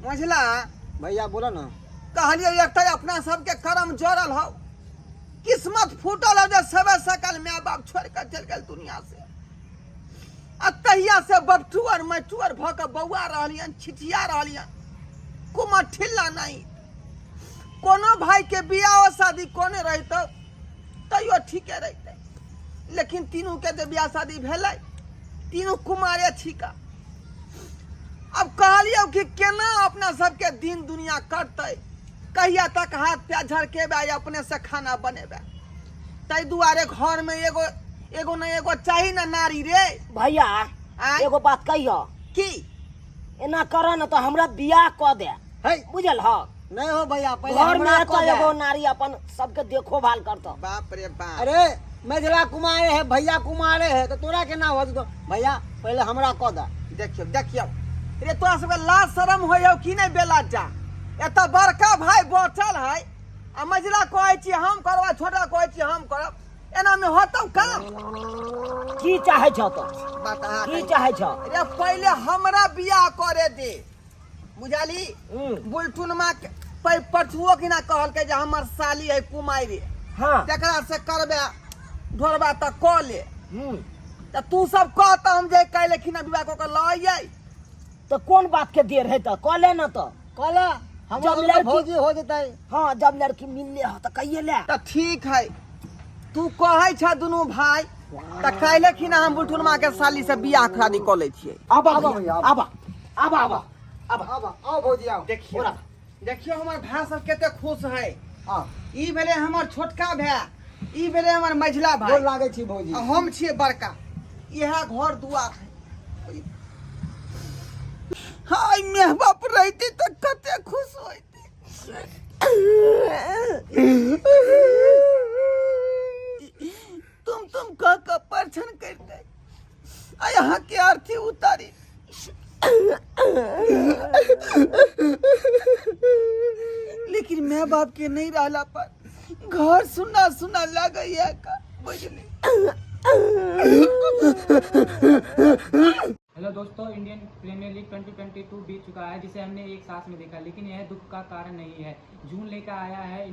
मझला। भैया बोलो ना। कहलियो एकटा अपना सबके करम जड़ल हौ, किस्मत फूटल हौ जे सबे सकल माय बाप छोड़ के चल गेल दुनिया से। आ तहिया से बपटू और मैटू और भऽ के बौआ रहलियन, छिटिया रहलियन, कुमर ठिल्ला नहीं। कोनो भाई के बियाह शादी कोने रहितौ तैयो ठीके रहितै, लेकिन तीनू के जे बियाह शादी भेलै तीनू कुमारे छिका। अब कहलियौ कि केना अपना सबके दिन दुनिया कटतै, कहिया तक हाथ पैर झड़केबै, अपने से खाना बनेबै। ताहि दुआरे घर में एगो एगो न एगो चाही ना नारी रे। भैया आँय? एगो बात कहियो। की? एना कर न तो हमरा बियाह कऽ दे। है। बुझल ह? नहीं हो भैया, पहले घर में हमरा तो कऽ दे। एगो नारी अपन सबके देखो भाल करतो। बाप रे बाप। अरे मझला कुमारे है, भैया कुमारे है, तो तोरा केना हो जेतौ? भैया पहले हमरा कऽ दे। देखियौ देखियौ रे, तोरा सबके लाज शरम होय हौ कि नहि? बेला जा, एतऽ बड़का भाई बचल है आ मझला कहै छी हम करब, छोटा कहै छी हम करब, एना में होतौ काम? की चाहै छौ तो? बात अहाँ की कही। चाहै छौ? रे पहिले हमरा बियाह करे दे, बुझाली? बुलटुनमा के परसुओ कि ना कहलकै जे हमर साली है कुमारी। तकरा से करबे ढोरबा तऽ कऽ ले। तऽ तू सब कह तऽ हम जे काल्हि खिना विवाह कऽ के लऽ अइयै। तऽ कोन बात के देर है, तऽ कऽ ले न। तऽ कऽ ले, हमरा जब सबके लड़की- भौजी हो जेतै। हाँ, जब लड़की मिलले हो तऽ कहिए ले। तऽ ठीक है, तू कहै छ दुनू भाई तऽ काल्हि खिना हम बुलटुनमा के साली से बियाह शादी कऽ लै छियै। आबा आबा भैया, भैया, आबा आबा आबा आबा। आबा, आओ भौजी आओ। देखियौ देखियौ हमर भाय सब कते खुश है। आओ। ई भेलै हमर छोटका भाय, ई भेलै हमर मझिला भाय। गोर लागै छी भौजी। आ हम छियै बड़का। इएह घर दुआर है। हाय my बाप रहते तऽ कते खुश होइते। तुम कह कऽ परछन करते आ यहाँ के आरती उतारी। लेकिन my बाप के नहीं रहला पर घर सुना सुना लागैया का, बुझली? हेलो दोस्तों, इंडियन प्रीमियर लीग 2022 बीत चुका है, जिसे हमने एक सांस में देखा, लेकिन यह दुख का कारण नहीं है। जून लेकर आया है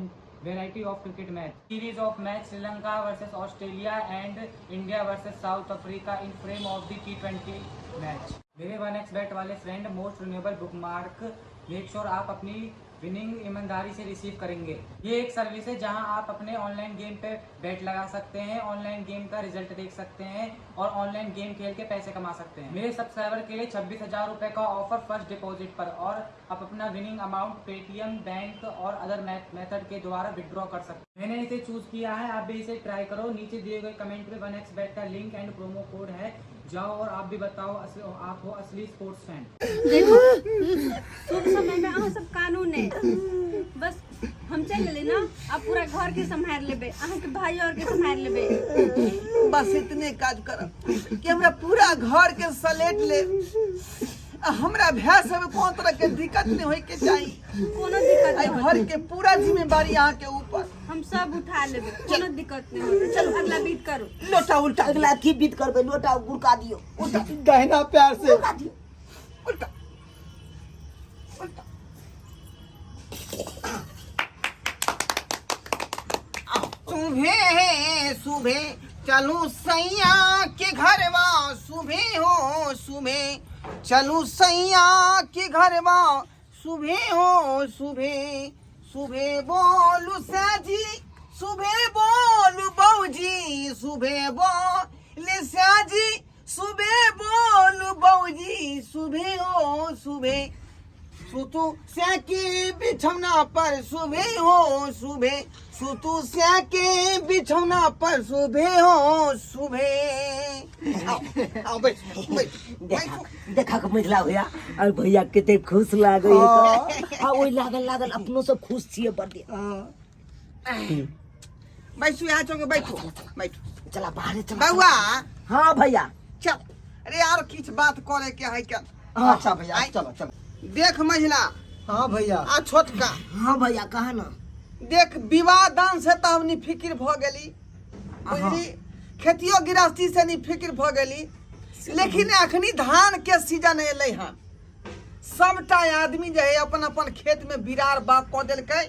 variety of cricket match, series of match Sri Lanka versus Australia and India versus South Africa in frame of the T20 match. मेरे वन एक्स बेट वाले friend, most renewable bookmark, make sure आप अपनी विनिंग ईमानदारी से receive करेंगे। ये एक service है जहां आप अपने ऑनलाइन गेम पे बेट लगा सकते हैं, ऑनलाइन गेम का रिजल्ट देख सकते हैं और ऑनलाइन गेम खेल के पैसे कमा सकते हैं। मेरे सब्सक्राइबर के लिए 26,000 रुपये का ऑफर फर्स्ट डिपॉजिट पर, और आप अपना विनिंग अमाउंट पेटीएम, बैंक और अदर मेथड के द्वारा विड्रॉ कर सकते हैं। मैंने इसे चूज किया है, आप भी इसे ट्राई करो। नीचे दिए गए कमेंट में वन एक्स बेट का लिंक एंड प्रोमो कोड है, जाओ और आप भी बताओ आप हो असली स्पोर्ट्स फैन। देखो, शुभ समय में अहाँ सब कानून है, बस हम चल लेले ना, आप पूरा घर के संभाल लेबे, अहाँ के भाई और के संभाल लेबे। बस इतने काज करब कि हमरा पूरा घर के सलेट ले, आ हमरा भाय सब कोनो तरह के दिक्कत नहीं होय के चाही। कोनो दिक्कत आई नहीं घर होतै। के पूरा जिम्मेदारी अहाँ के ऊपर। हम सब उठा लेबे, कोनो दिक्कत नहीं होतै। चलो अगला बीत करू। लोटा उल्टा। अगला की बीत करबै? लोटा गुड़का दियौ। उल्टा। दहिना प्यार से। गुड़का दियौ। उल्टा उल्टा। सुबह सुबह चलू सैया के घरवा, सुबह हो सुबह चलू सैया के घरवा, सुबह हो सुबह, सुबह बोलू साजी, सुबह बोलू बौजी, सुबह बोल साजी, सुबह बोलू बौजी, सुबह हो सुबह, सुतू के बिछौना पर सुबह हो सुबह, सुतू के बिछौना पर सुबह हो सुबह। आओ आओ बैठ बैठ। देखा बैठो। देखा के मझला भैया और भैया कते खुश लागे है। आ ओइ लागल लागल अपनो सब खुश छियै बड्ड। बैसू यहाँ चौके, बैठो बैठो। चला बाहरे चला। बउआ। हाँ भैया। चल अरे यार, किछ बात करे के है क्या? हाँ। अच्छा भैया। आई। चलो चलो। देख मझला। हाँ भैया। आ छोटका। हाँ भैया, कहा ना। देख, विवाह दान से तो हमनी फिक्र भ गेली, बुझली? खेतियो गृहस्थी से नी फिक्र भ गेली, लेकिन अखनी धान के सीजन एलै हन। सबटा आदमी जे है अपन अपन खेत में बिरार बाग कऽ देलकै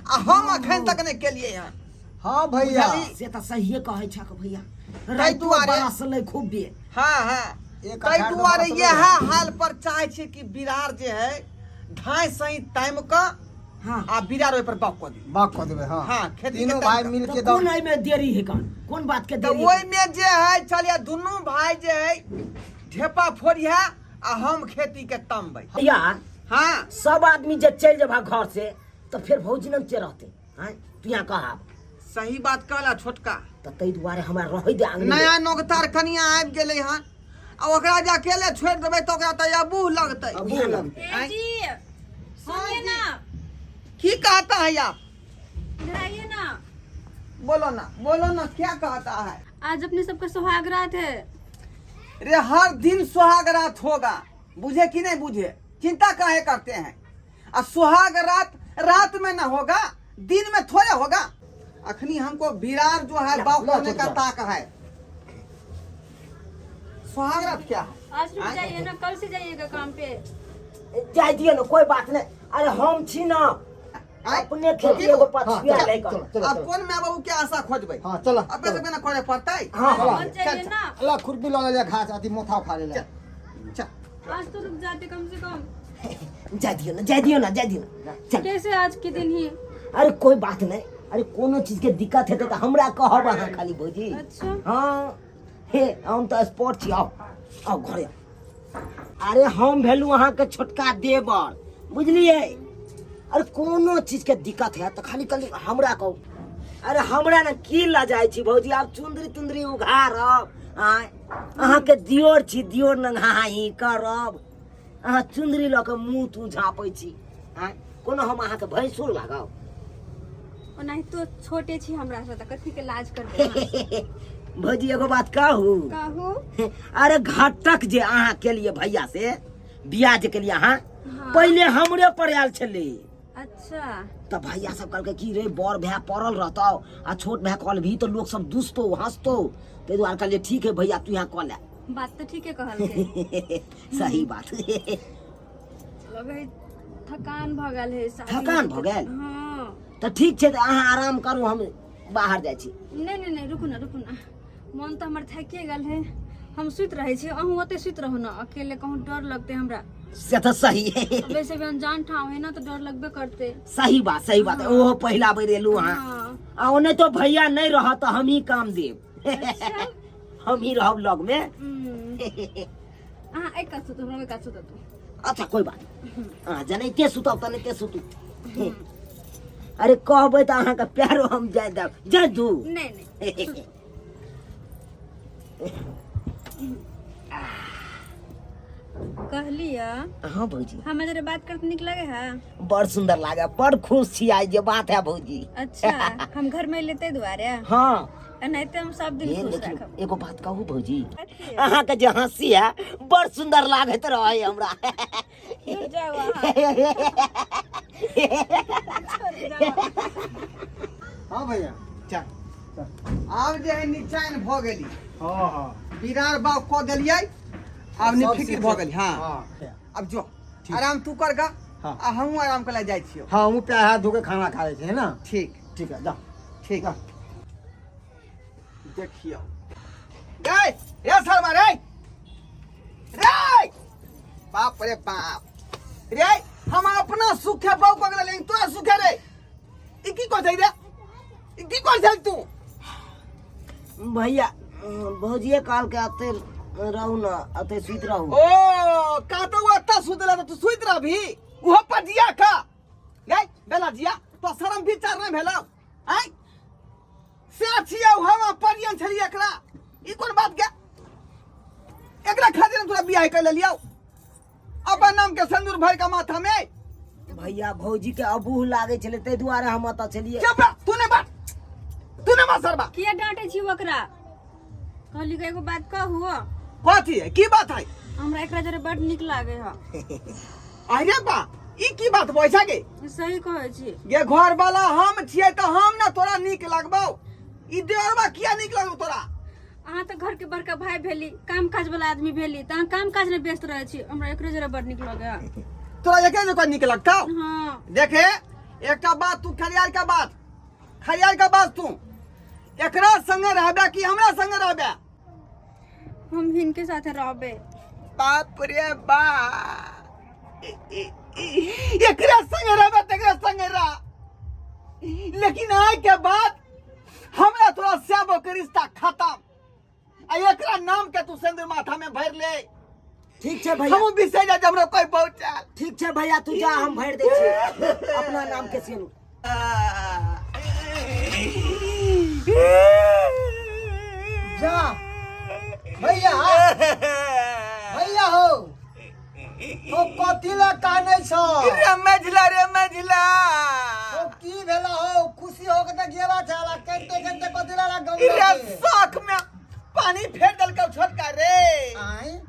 आ हम अखन तक नहि केलियै हन। हाँ भैया। बुझली? से तऽ सहिए कहै छक भैया। ताहि रातिओ दुआरे- बरसलै खूबे। हाँ हाँ, एक ताहि हजार दुआरे तऽ इएह बरसलै। हाल पर चाहै छियै कि बिरार जे है ढाई सही टाइम कऽ हाँ। आ बिरार ओहि पर बाग कऽ दी। बाग कऽ देबै। हाँ हाँ, खेती के तीनों टाइम भाई कऽ। मिल तऽ के कोन एहिमे देरी है कन, कोन बात के तऽ देरी है? ओहिमे जे है चलिए दुनू भाई जे है ढेपा फोड़िहा आ हम खेती के तमबै। भैया। हाँ। सब आदमी जे चलि जेबा घर से तऽ फेर भौजी नम चे रहते आँय, तू यहाँ कह। सही बात कहला छोटका। तऽ ताहि दुआरे हमरा रहै दे आंगन में। नया नोकतार कनिया आबि गेलै हन आ ओकरा जे अकेले छोड़ि देबै तऽ ओकरा तऽ अबूह लगतै। अबूह लगतै। ए जी सुनिए ना। की कहता है आप? इधर आइए ना। बोलो ना, बोलो ना, क्या कहता है? आज अपने सबका सुहाग रात है। रे हर दिन सुहाग रात होगा, बुझे कि नहीं बुझे? चिंता काहे करते हैं? आ सुहाग रात रात में ना होगा, दिन में थोड़े होगा। अखनी हमको बिरार जो है बाप ला, करने का छोटका। ताक है। सुहाग रात क्या है? आज रुक जाइए ना, कल से जाइएगा काम पे। जाय दियौ ना, कोई बात नहीं। अरे हम छी ना आँय? अपने खेती एगो पछुआ हाँ, लै कऽ। चलो, चलो, अब चलो। कोन माय बाबू के आशा खोजबै? हाँ, चलो, अपने चलो। सबके ना करे पड़तै। हाँ, हाँ। आज जाइए ना। ला खुरपी लऽ ले, घास अथी मोथा उखाड़े ले। चल। आज तो रुक जाते कम से कम। जाय दियौ ना, जाय दियौ ना, जाय दियौ ना, चल। कैसे आज के दिन ही? अरे कोई बात नहीं। अरे कोनो चीज के दिक्कत हेतै तऽ हमरा कहब अहाँ खाली भौजी। अच्छा। हाँ हे, हम तऽ स्पोर्ट छी। आउ आउ घरे आउ। अरे हम भेलू अहाँके छोटका देवर, बुझलियै? अरे कोनो चीज के दिक्कत है तऽ खाली खाली हमरा कहू। अरे हमरा ने की लजाइ छी भौजी, आब चुंदरी तुंदरी उघारब? आँय, अहाँके दियोर छी, दियोर नंगाही करब? अहाँ चुंदरी लऽ कऽ मुँह तू झाँपै छी? आँय, कोनो हम अहाँके भैंसुर लागब? ओनाहितो छोटे छी हमरा से, तऽ कथी के लाज करबै अहाँ? भौजी एगो बात कहू? कहू। अरे घटक जे अहाँ केलिए भैया से बियाह जे केलिए अहाँ, हाँ। पहिले हमरे पर आयल छलै। अच्छा। तऽ भैया सब कहलकै कि रे बड़ भाय पड़ल रहतौ आ छोट भाय कहल भी तऽ लोक सब दुसतो हंसतो, ताहि दुआरे कहलियै ठीक है भैया तू यहाँ कऽ ले। बात तऽ ठीके कहलकै। सही बात। लगे थकान भऽ गेल है शादी थकान भऽ गेल? हाँ। तऽ ठीक छै, तऽ अहाँ आराम करू, हम बाहर जाइ छी। नहि नहि नहि, रुकू ना, रुकू ना, मन तऽ हमर थाकिए गेल है। हम सुति रहै छी, अहूँ ओतै सुति रहू ना, अकेले कहूँ डर लगतै हमरा। से तऽ सही है। वैसे भी अनजान ठाव है ना, तऽ डर लगबे करतै। सही बात, सही बात। ओहो पहिला बेर एलू अहाँ। हाँ। आ ओने तो भैया नहीं रहत तऽ हम ही काम देब। अच्छा। हम ही रहब लग में। अहाँ एक कात सुतू, हमरा ओहि कात सुतू। अच्छा कोई बात नहीं, अहाँ जनैते सुतब तनैते सुतू। अरे कहबै तऽ अहाँके पैरो हम जाय देब, जाय दू। नहि नहि। कहलियै। हाँ भौजी। हमरा जरे बात करते नीक लगे है? बड़ सुंदर लागे, बड़ खुश छी आइ जे बात है भौजी। अच्छा, हम घर में लेते दुआरे। हाँ। एनाहिते हम सब दिन हे, खुश लेकिन राखब। एगो बात कहू भौजी? कथी? अहाँके जे हंसी है बड़ सुंदर लागैत रहे हमरा। दूर जाउ अहाँ। छोड़ जाउ। हाँ भैया। चल, आब जे है निचान भऽ गेली। हाँ हाँ। बिरार बाग कऽ देलियै, आब सब निफिक्र सीख भऽ गेली। हाँ। हाँ। अब जो आराम तू कर गा। हाँ। आ हमहूँ आराम कर जाइ छियौ। हाँ, हमहूँ पैर हाथ धो के खाना खा लै छी, है ना? ठीक। ठीक है, जा। ठीक। जा। देखियौ गए रे शर्मा रे रे, बाप रे बाप रे, हम अपना सुख है बहु कऽ लेकिन तोरा सुख है रे? ई की कहै छै रे, ई की कहै छै तू? भैया भौजिए कहलकै अते रहू न, अते सुति रहू। ओ का तो अत्ता सुतला त तू सुति रहबी उहो पजिया का गई बेला जिया तो शरम विचार नहीं भेलौ? आय से छियौ, हम परियन छलियै एकरा, ई कोन बात के एकरा खातिर हम तोरा बियाह कर लेलियौ अपन नाम के सिंदूर भर के माथा में। भैया भौजी के अबूह लागै छलै ताहि दुआरे हम एतऽ छलियै। चुप रह तू, नहीं बात तू नहीं बात सरबा। किया डांटे छी ओकरा? कहली के एगो बात कहू? कथी है, की बात है? हमरा एकरा जरे बड नीक लागे है। अरे बा, ई की बात बैसा गे? सही कहै छी। गे घर वाला हम छियै तऽ हम ना तोरा नीक लगबौ, ई देवरबा किया नीक लगबौ तोरा? अहाँ तऽ घर के बड़का भाई भेली, काम काज वाला आदमी भेली, तऽ अहाँ काम काज में व्यस्त रहै छी। हमरा एकरो जरे बड नीक लगे है। तोरा एकरे जकाँ नीक लगतौ? हाँ। देखे एकटा बात, तू खरियार के बात, खरियार के बात, तू एकरा संगे रहबे कि हमरा संगे रहबे? हम हिनके साथे रहबे। बाप रे बाप, एकरा संगे रहबे त एकरा संगे रह, लेकिन आय के बाद हमरा थोड़ा सेबो के रिश्ता खत्म। आ एकरा नाम के तू सिंदूर माथा में भर ले। ठीक छै भैया। हमहूँ बिसरि जाइ हमरा कोई पहुँचाल। ठीक छै भैया, तू जा, हम भरि दै छी अपना नाम के सिंदूर। जा भैया, भैया हो, ओ कथी ला कानै छौ? रे मझला, रे मझला। ओ की भेला हो? खुशी हो के त गेला छला, कनते कनते कथी ला गम? रे साख में पानी फेर देलकौ छोटका रे। आय?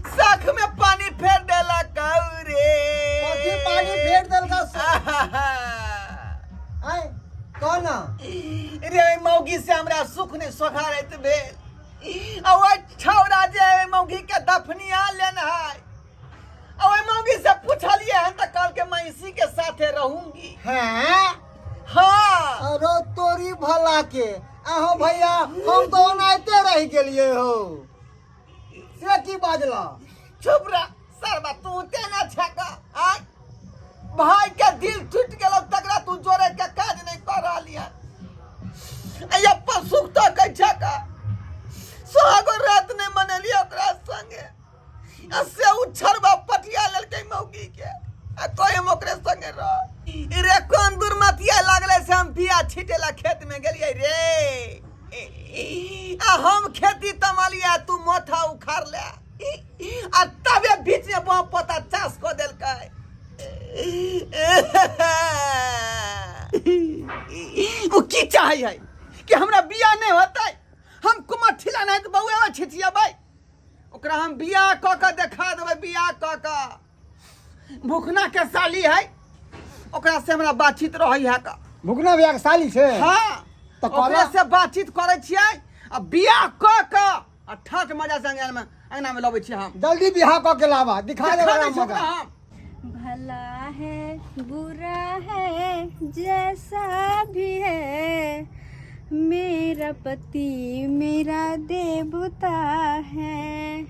साख में पानी फेर देलकौ रे। कथी पानी फेर देलकौ? आय, कह ना। रे मौगी से हमरा सुख नहीं सोखारैत भेल, आ ओहि छौड़ा जे ओहि मौगी के दफनिया लेन है, आ ओहि मौगी से पूछलिए हन तऽ कहलकै मैं इसी के साथे रहूंगी। हैं? हाँ। अरे तोरी भला के, आहो भैया, हम तो ओनाहिते रह गेलिए हो, से की बाजला? चुप रह सरबा, तू तेना छेक आय, भाई के दिल टूट गेल तकरा तू जोड़े के काज नहीं कर रहली हन। अपन सुख तो कहै छेक, सोहागो रात नहीं मनेलिए ओकरा संगे, आ से उ छड़बा पटिया लेलकै मौगी के, आ कोई हम ओकरे संगे रह। रे कोन दुर्मतिया लागले से हम बिया छिटेला खेत में गेलिए रे, आ हम खेती तमालिया, तू मोथा उखाड़ ले, आ तबे बीच में बम पोता चास कऽ देलकै। ओ की चाहै है कि हमरा बियाह नहि होतै, हम कुमार ठिला नहि तऽ बौआ छिचियेबै ओकरा, हम बियाह कऽ कऽ देखा देबै बियाह कऽ कऽ। भुखना के साली है, ओकरा से हमरा बातचीत रहै है का। भुखना भैया के साली छै? हाँ। तऽ ओकरा से बातचीत करै छियै आ बियाह कऽ कऽ आ ठाठ मजा से अंगना में, अंगना में लबै छियै हम। जल्दी बियाह कऽ के लाबा, दिखा देखा देबै दै छियै मजा। ओकरा हम। भला है बुरा है जैसा भी है, मेरा पति मेरा देवता है,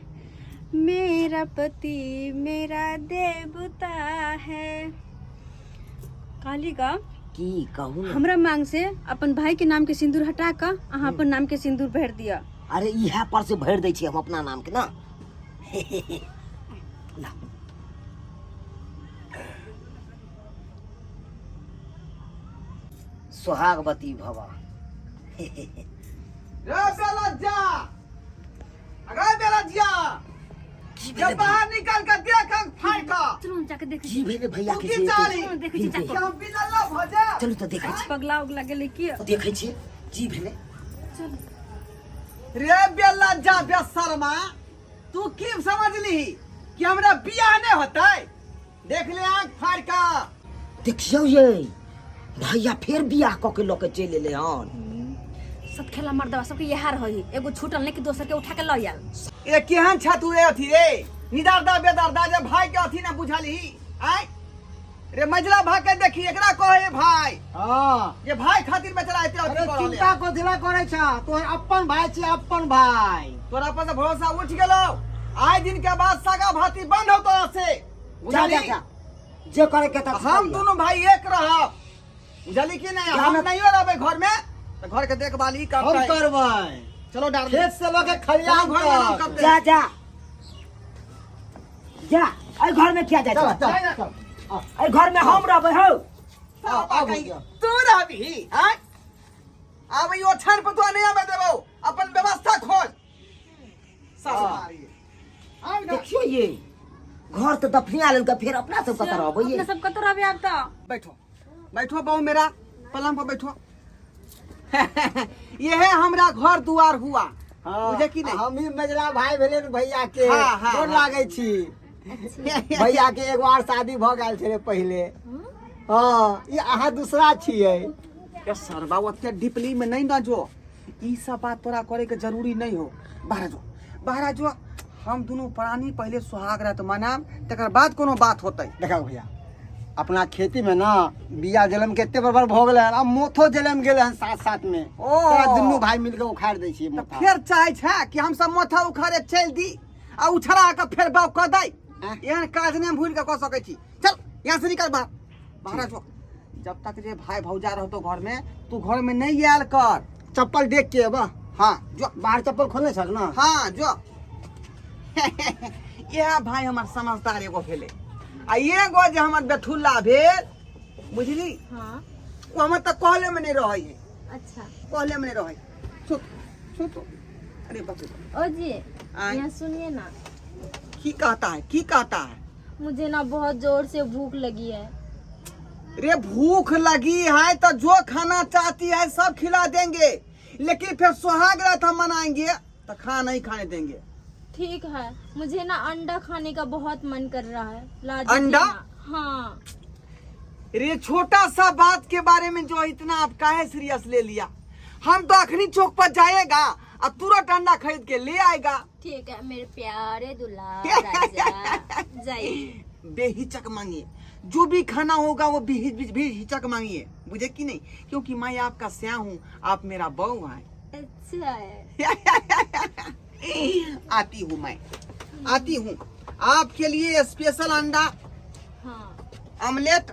मेरा पति मेरा देवता है। काली का की कहू ने? हमरा मांग से अपन भाई के नाम के सिंदूर हटा कऽ अहाँ अपन नाम के सिंदूर भरि दिअ। अरे इएह पर से भरि दै छी हम अपना नाम के ना। ला। सोहागवती भवा। रे बेलज्जा, अगर बेलज्जा की जब भेलै? बाहर निकल के देख अंग फाड़ के। चलू जाके देखै की छी। भेलै भैया तू के की से? चाली? चलू देखै छी जाके। कि हम बिलल्ला भऽ जायब? चलू तऽ देखै छी। पगला उगला गेलै की? देखै छी की भेलै। चलू। रे बेलज्जा बेशर्मा, तू की समझली कि हमरा बियाह नहीं होतै? देख ले आंख फाड़ के। देखियौ ये भैया फेर बियाह कऽ के लऽ के चलि एलै हन। सब खेला मर्दवा सबके इएह रही, एगो छूटल नहीं कि दोसर के उठा के लऽ आयल। ए केहन छ तू रे अथी रे निदारदा बेदारदा, जे भाई के अथी ना बुझलही? आय रे मजला भाई के देखी, एकरा कहे भाई। हाँ। जे भाई खातिर बेचारा एते अथी अरे कर रहले। चिंता कथी ला करै छ, तोहर अपन भाई छी, अपन भाई। तोरा पर से भरोसा उठ गेलो, आइ दिन के बाद सगा भाती बंद हो तोरा से। जा बुझली? जा जा, जे करे के तऽ हम दोनों भाई एक रहब, बुझली कि नहीं? हम नहीं रहबे घर में तो घर के देखभाल ई हम करतै। करबै। चलो डार्लिंग, खेत से लऽ के खलिहान चलो घर में हम तक। करतै। जा जा जा, एहि घर में किया जाइ चल छै? चल चल। एहि घर में हम रहबै हौ। साला कहीं तू रहबही? आँय, आब ई ओछान पर तोरा नहीं आबे देबौ, अपन व्यवस्था खोज ससुरारी। देखियो ये घर तऽ दफनिया लेलकै, फेर अपना सब कतऽ रहबै ये? अपना सब कतऽ रहबै आब तऽ? बैठो बैठो बहू मेरा, पलंग पर बैठो। ये है हमरा घर दुआर हुआ। हाँ, बुझे कि नहीं? हम ही मजला भाई भेले ने भैया के। हाँ, हाँ, गोर हाँ। लागै छी भैया के। एक बार शादी भऽ गेल छलै पहिले, हाँ, ई अहाँ दूसरा छियै। ए सरबा, ओते डीपली में नहीं ना जो, ई सब बात तोरा करे के जरूरी नहीं हो। बाहर जो, बाहर जो। हम दुनू प्राणी पहिले सुहाग रात मनायब, तकर बाद कोनो बात होतै। देखा भैया, अपना खेती में ना बिया जलम के एते बड़बड़ भऽ गेलै हन, आ मोथो जलम गेलै हन साथ साथ में। ओ। तोरा दुनू भाई मिल के उखाड़ दै छियै तऽ मोथा। फेर चाहै छै कि हम सब मोथा उखाड़े चलि दी आ उछड़ा के फेर बाग कऽ दै? आँय? एहन काज नहि हम भूलि के कऽ सकै छी। चल, यहाँ से निकल बाहर, बाहर जो। जब तक जे भाई भौजा रहतो घर में, तू घर में नहीं आयल कर। चप्पल देख के अबा। हाँ, जो। बाहर चप्पल खोलने छल ना? हाँ, जो। इएह भाई हमर समझदार एगो भेलै, आ एगो जे हमर बेथुल्ला भेल, बुझली? हाँ। ओ हमर तऽ कहले में नहीं रहै है। अच्छा। कहले में नहीं रहै। सुत सुत, अरे बाप रे। ओ जी। आय। यहाँ सुनिए ना। की कहता है, की कहता है? मुझे ना बहुत जोर से भूख लगी है। रे, भूख लगी है तो जो खाना चाहती है सब खिला देंगे, लेकिन फिर सुहाग रात हम मनाएंगे तो खाना नहीं खाने देंगे। ठीक है, मुझे ना अंडा खाने का बहुत मन कर रहा है, ला दीजिए अंडा? ना। हाँ। रे, छोटा सा बात के बारे में जो इतना आप काहे सीरियस ले लिया? हम तो अखनी चौक पर जाएगा और तुरंत अंडा खरीद के ले आएगा। ठीक है मेरे प्यारे दुल्हा राजा, जाइए। बेहिचक मांगिए, जो भी खाना होगा वो बेहिचक मांगिए, बुझे कि नहीं? क्योंकि मैं आपका स्या हूँ, आप मेरा बहू है। अच्छा है। आती हूँ, मैं आती हूँ। आपके लिए स्पेशल अंडा, हाँ, ऑमलेट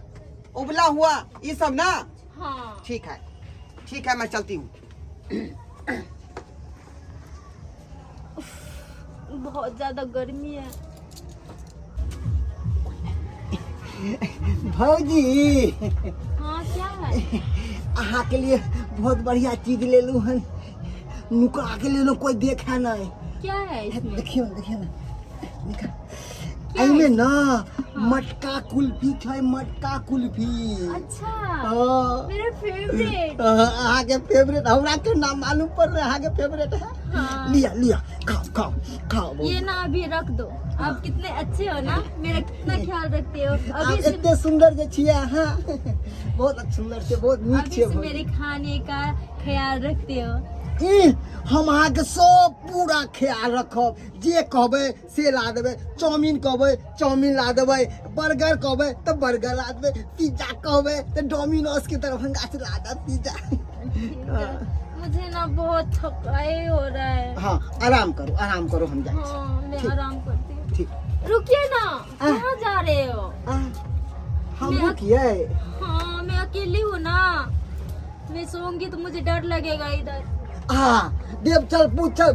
उबला हुआ, ये सब ना? हाँ। ठीक है, ठीक है, मैं चलती हूँ। बहुत ज्यादा गर्मी है। भौजी। हाँ, क्या है? अहाँ के लिए बहुत बढ़िया चीज ले लू हन, नुका के ले लू, कोई देखा नहीं। क्या है इसमें? देखियो, देखियो ना, देखा, एहिमे ना मटका कुल्फी छै, मटका कुल्फी। अच्छा। हाँ। मेरा फेवरेट। अहाँके फेवरेट? हमरा के नाम मालूम पड़ रहा है अहाँके फेवरेट है। हाँ। लिया लिया, खाओ खाओ खाओ। ये ना अभी रख दो। आप कितने अच्छे हो ना, मेरा कितना ख्याल रखते हो। आप अभी से एते सुंदर जे छियै अहाँ, बहुत सुंदर छै, बहुत नीक अभी छियै से भौजी। मेरे खाने का ख्याल रखते हो? ई, हम अहाँके सब पूरा ख्याल रखब। जे कहबै से ला देबै। चाउमीन कहबै, चाउमीन ला देबै। बर्गर कहबै तऽ बर्गर ला देबै। पिज्जा कहबै तऽ डोमिनोज के दरभंगा से ला देब पिज्जा। ठीक है। मुझे ना बहुत थकाई हो रहा है। हाँ, आराम करू, आराम करू, हम जाइ छी। हाँ, मैं ठीक। आराम करती हूँ। ठीक। रुकिए ना, कहाँ जा रहे हो? हम रुकिए? हाँ, मैं अकेली हूँ ना, मैं सोऊंगी तो मुझे डर लगेगा इधर। हाँ, देव चल, पूछ चल,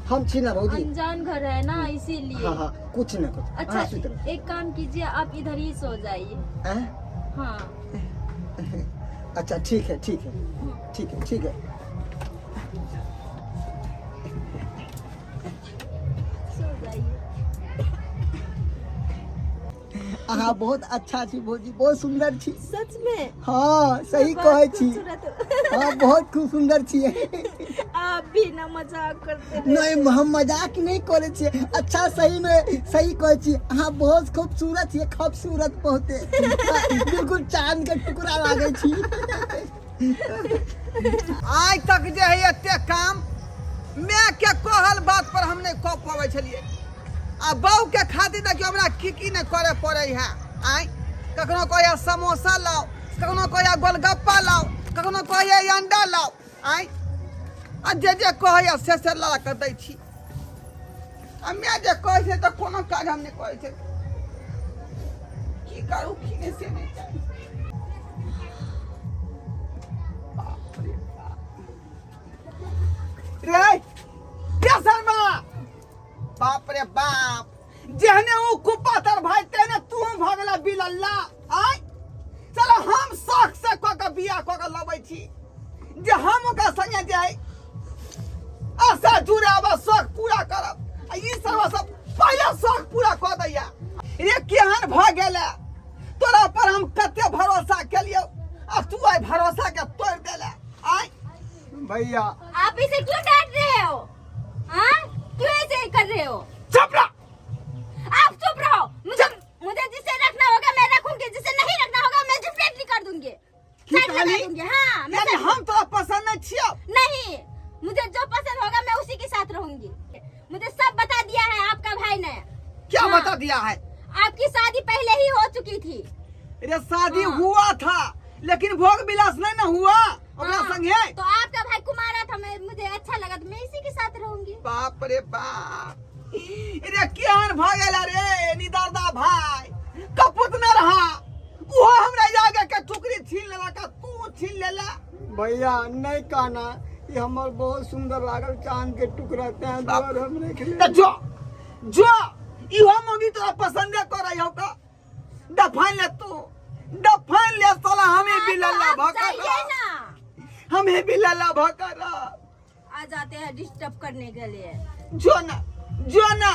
हम छी ना भौजी। अनजान घर है ना, इसीलिए। हाँ हाँ, कुछ ना कुछ। अच्छा। हाँ, सुति रहो। एक काम कीजिए, आप इधर ही सो जाइए। आँ? हाँ। अच्छा, ठीक है, ठीक है, ठीक है, ठीक है। सो जाइए। अहाँ बहुत अच्छा छी भौजी, बहुत सुंदर छी। सच में? हाँ, सही बहुत कहै छी। खूबसूरत हो। हाँ, बहुत खूब सुंदर छियै। आप भी ना मजाक करते रहे। नहीं, हम मजाक नहीं करे छियै। अच्छा, सही में सही कहै छी, अहाँ बहुत खूबसूरत छियै, खूबसूरत बहुते, बिल्कुल चांद के टुकड़ा लागै छी। आइ तक जे है एते काम माय के कहल बात पर हम नहि कऽ पबै छलियै, आ बहू के खातिर देखियौ हमरा की की नहि करे पड़ै है। आइ कखनो कहैया समोसा लाउ, कखनो कहैया गोलगप्पा लाउ, कखनो कहैया अंडा लाउ। आइ आ जे जे कहैया से से ला कऽ दै छी, आ माय जे कहै छै तऽ कोनो काज हम नहि करै छै। की करू की नहि से नहि जानि। बाप रे बाप रे, रे शर्मा, बाप रे बाप, जेहने ऊ कुपातर भाई तेहने तू भऽ गेला बिलल्ला। आय चलो, हम शौक से कऽ के बियाह कऽ के लबै छी जे हम ओकरा संगे जाय आशा जुड़ाब, शौक पूरा करब, आ ई सब सब पहिले शौक पूरा कऽ दैया। रे, केहन भऽ गेलै? तोरा पर हम कते भरोसा केलियौ आ तू आइ भरोसा के तोड़ि देले। आय भैया। आप इसे क्यों डांट रहे हो? हाँ, क्यों ऐसे कर रहे हो? चुप रह। आप चुप रहो। मुझे मुझे जिसे रखना होगा मैं रखूंगी, जिसे नहीं रखना होगा मैं डिफरेंटली कर दूंगी, की साइड लगा कहली? दूंगी। हाँ, मैं यानी हम तोरा पसंद नहीं छियौ? नहीं, मुझे जो पसंद होगा मैं उसी के साथ रहूंगी। मुझे सब बता दिया है रे शादी हाँ। हुआ था लेकिन भोग विलास नहीं ना हुआ ओकरा हाँ, संगे। तो आपका भाई कुमारा था, मैं मुझे अच्छा लगा तो मैं इसी के साथ रहूंगी। बाप रे बाप, रे केहन भऽ गेल रे निदर्दा भाई, कपूत न रहा उहो हमरा जागे के टुकड़ी छीन लेलक आ तू छीन लेला। भैया नहीं कहना, ये हमर बहुत सुंदर लागल चांद के टुकड़ा, तें दुआरे हम रख ले। तऽ जो जो इहो मौगी तोरा पसंदे करै हौ का दफान ले तू, दफान ले साला, हमें हाँ, भी तो लल्ला आप भकर जाइए ना। हमें भी लल्ला भकर आ जाते हैं डिस्टर्ब करने के लिए। जो ना जो ना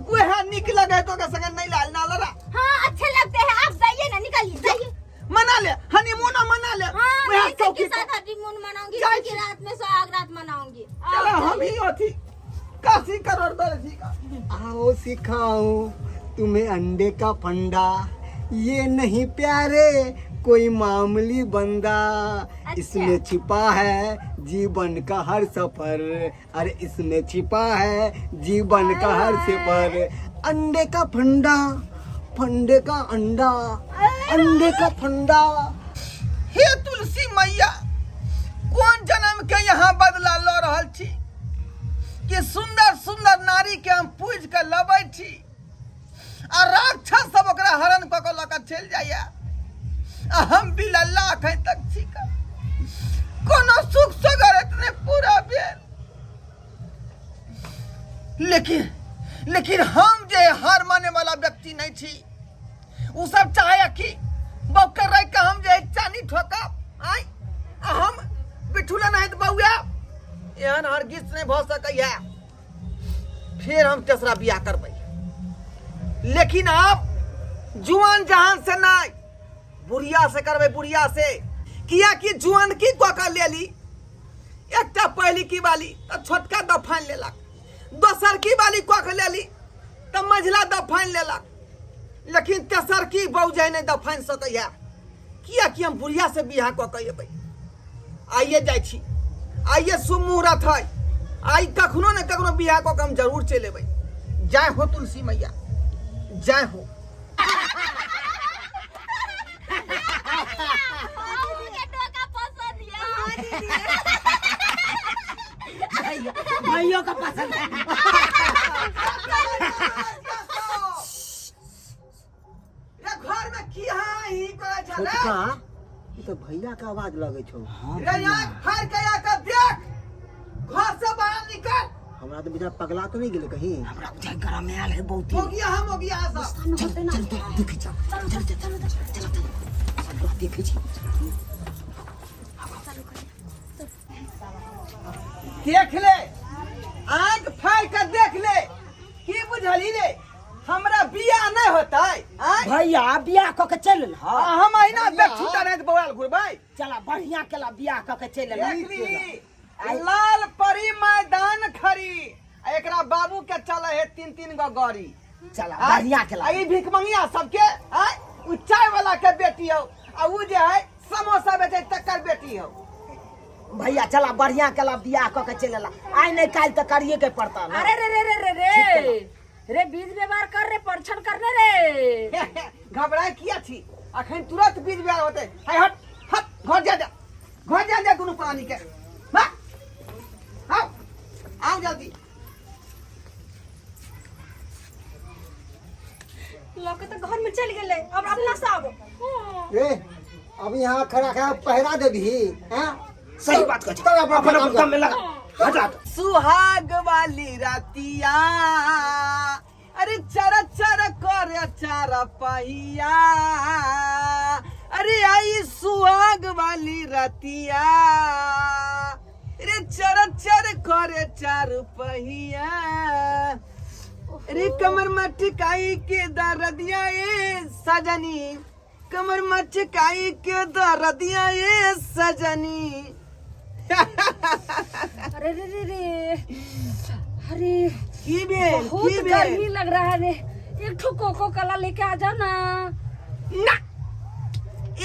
वह निक लगे तो के संग नहीं लाल ना लड़ा। हाँ अच्छे लगते हैं, आप जाइए ना, निकलिए जाइए। मना ले हनीमून मना ले। हाँ, वह मैं इसी चौकी के साथ हनीमून मनाऊंगी, जाए इसी की रात में सुहाग रात मनाऊंगी। चलो हम ही अथी काशी करोड़ दर का। आओ सिखाऊं तुम्हें अंडे का फंडा, ये नहीं प्यारे कोई मामूली बंदा। अच्छा। इसमें छिपा है जीवन का हर सफर, अरे इसमें छिपा है जीवन का हर सफर। अंडे का फंडा, फंडे का अंडा, अंडे का फंडा। हे तुलसी मैया, कोन जन्म के यहाँ बदला ल रहल छी कि सुंदर सुंदर नारी के हम पूज के लबै छी आ राक्षस सब ओकरा हरण कऽ के लऽ के चलि जाइया आ हम बिलल्ला अखन तक छी का। कोनो सुख सगर एतने पूरा भेल, लेकिन लेकिन हम जे हार माने वाला व्यक्ति नहीं छी। उ सब चाहे कि बौकर रह के हम जे चानी ठोकब आय आ हम बिठुला नहीं तऽ बौआ, एहन हरगिज नहीं भऽ सकैया। फिर हम तेसरा बियाह करबै, लेकिन आब जुआन जहान से नहीं, बुढ़िया से करबै, बुढ़िया से। किया कि जुआन की कऽ के लेली, एकटा पहली की वाली तऽ छोटका दफान लेलक, दोसर की वाली कऽ के लेली तऽ मझिला दफान लेलक, लेकिन तेसर की बौजै नहि दफान सकैया। किया कि हम बुढ़िया से बियाह कऽ के एबै। आइए जाइ छी, आइए शुभ मुहूर्त है, आइ कखनो ने कखनो बियाह कऽ के हम जरूर चलि एबै। जय हो तुलसी मैया, जय हो। मुझे टोका पसंद है। भैया का पसंद है। रे घर में की है ही करे छले? छोटका, ई तो भैया के आवाज लगे छौ। रे आँख फाड़ के आके देख, घर से बाहर निकल। हमरा तो बुझा पगला तो नहीं गेलै कहीं। हमरा बुझाइ गरम आयल है बहुत। हो गया हम, हो गया सब। चल चल देखै चल चल चल चल चल चल सब देखै छी। देख ले, आँख फाड़ के देख ले, की बुझली रे हमरा बियाह नहीं होतै? आँय? भैया बियाह कऽ के चलि एल। आ हम अहिना बेछुटा नहीं बौआल घुरबै। चला बढ़िया केला बियाह कऽ के चलि एल। देख ली, लाल परी मैदान खरी, आ एकरा बाबू के चले है तीन तीन गो गाड़ी। चला बढ़िया केला। आ ई भिखमंगिया सबके आय उ चाय वाला के बेटी हो, आ उ जे है समोसा बेचे तकर बेटी हो। भैया चला बढ़िया केला बियाह कऽ के चलि एला। आइ नहि काल्हि तऽ करिए के पड़ता ना। अरे रे रे रे रे रे रे, बीज व्यवहार कर रे, परछन करने रे। घबराए किया छी, अखन तुरंत बीज बियाह होते। हाय हट हट, घर जा जा, घर जा जा दुनू प्राणी के। हाँ आओ आओ जल्दी। लौके तो घर में चल गेले, अब अपना से आबो। ए अब यहाँ खड़ा खड़ा पहरा देबही हैं? सही बात कहै छी। तब अपना अपन काम अपन काम में लगा हटा। सुहाग वाली रतिया, अरे चर चर करे चार पहिया, अरे आई सुहाग वाली रतिया, अरे चर चर करे चार पहिया, अरे कमर मटकाई के दरदिया ए सजनी, कमर मटकाई के दरदिया ए सजनी। अरे रे रे रे, अरे की भेल? बहुत की भेल? गर्मी लग रहा है रे, एक ठो कोको कोला लेके आ जाओ ना। ना,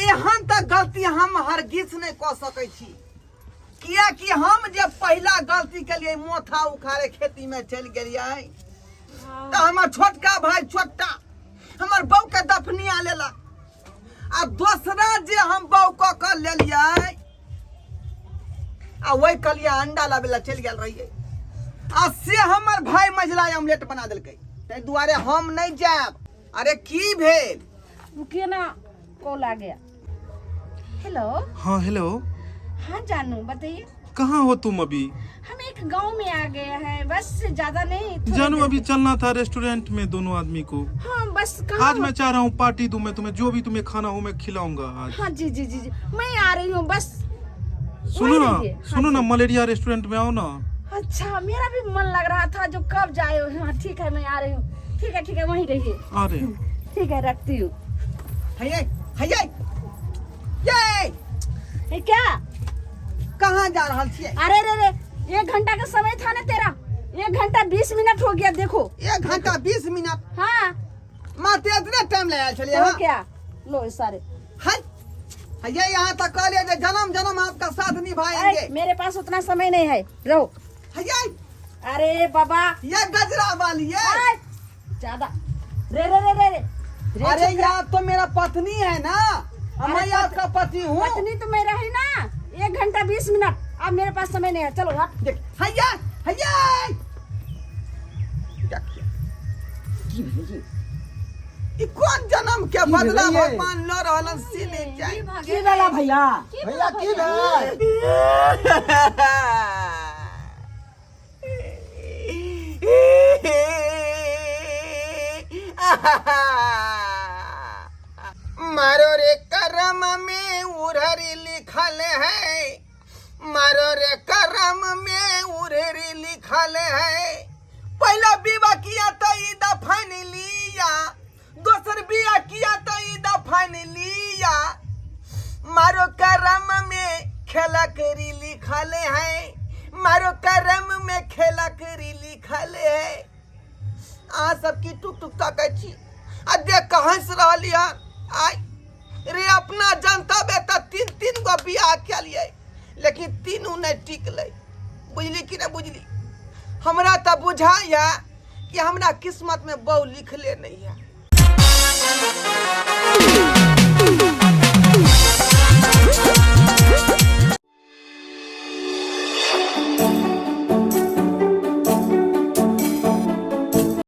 एहन तऽ गलती हम हरगिज नहि कऽ सकै छी, कियाकि हम जे पहिला गलती केलियै मोथा उखाड़े खेती में चलि गेलियै तऽ हमर छोटका भाई छोटका हमर बहू के दफनिया लेलक आ दोसरा जे हम बहू कऽ कऽ लेलियै आ वही कहलियै अंडा लाबै लए चलि गेल रहियै आ से हमर भाई मझिला ऑमलेट बना देलकै, ताहि दुआरे हम नहि जायब। अरे की भेल? रुकिए ना, कॉल आ गया। हेलो। हाँ हेलो। हाँ जानू बताइए। कहाँ हो तुम अभी? हम एक गांव में आ गए हैं, बस ज्यादा नहीं थोड़ी जानू देर अभी में। चलना था रेस्टोरेंट में दोनों आदमी को। हाँ बस कहाँ आज हो? मैं चाह रहा हूँ पार्टी दूं मैं तुम्हें, जो भी तुम्हें खाना हो मैं खिलाऊंगा आज। हाँ जी जी जी जी मैं आ रही हूँ बस। सुनो वहीं ना। रहिए। हाँ सुनो ना, जी। मलेरिया रेस्टोरेंट में आओ ना। अच्छा मेरा भी मन लग रहा था जो कब जाए हो। हाँ ठीक है मैं आ रही हूँ। ठीक है ठीक है वहीं रहिए। आ रहे हैं। ठीक है रखती हूँ। हैये हैये ये ये क्या कहाँ जा रहल छियै? अरे रे रे 1 घंटा का समय था ना तेरा, 1 घंटा 20 मिनट हो गया देखो। 1 घंटा 20 मिनट? हाँ। माते इतने टाइम लगा छलियै? तो हाँ। क्या लो ये सारे। हाय हैये यहाँ तक कहलियै जे जन्म जन्म आपका साथ निभाएंगे। अरे, मेरे पास उतना समय नहीं है, रहो। हैये। अरे बाबा ये गजरा वाली है। अरे, ज्यादा रे रे रे रे रे। रे अरे छोकरा। ये आप तो मेरा पत्नी है ना, अरे मैं आपका पति हूँ। पत्नी तो मेरा ही ना। 1 घंटा 20 मिनट, अब मेरे पास समय नहीं है, चलो हट। देख हैया हैया देखिए की भेलै जी? ई कोन जन्म के की बदला भेलै ये? भगवान ल रहलन से नहीं जाए। की भेला भैया? भैया की भेल? मारो रे करम में उधरी लिखल है, मारो रे करम में उधरी लिखल है। पहला विवाह किया तो ई दफन लिया, दोसर बियाह किया तो ई दफन लिया। मारो करम में खेला करी लिखल है, मारो करम में खेला करी लिखल है। अहाँ सब की टुक टुक तकै छी आ देख कऽ हँसि रहली हन। आइ रे अपना जनता बे तऽ तीन तीन गो बियाह केलियै लेकिन तीनू नहि टिकलै, बुझली कि नहि बुझली? हमरा तऽ बुझाइए कि हमरा किस्मत में बहु लिखले नहीं है।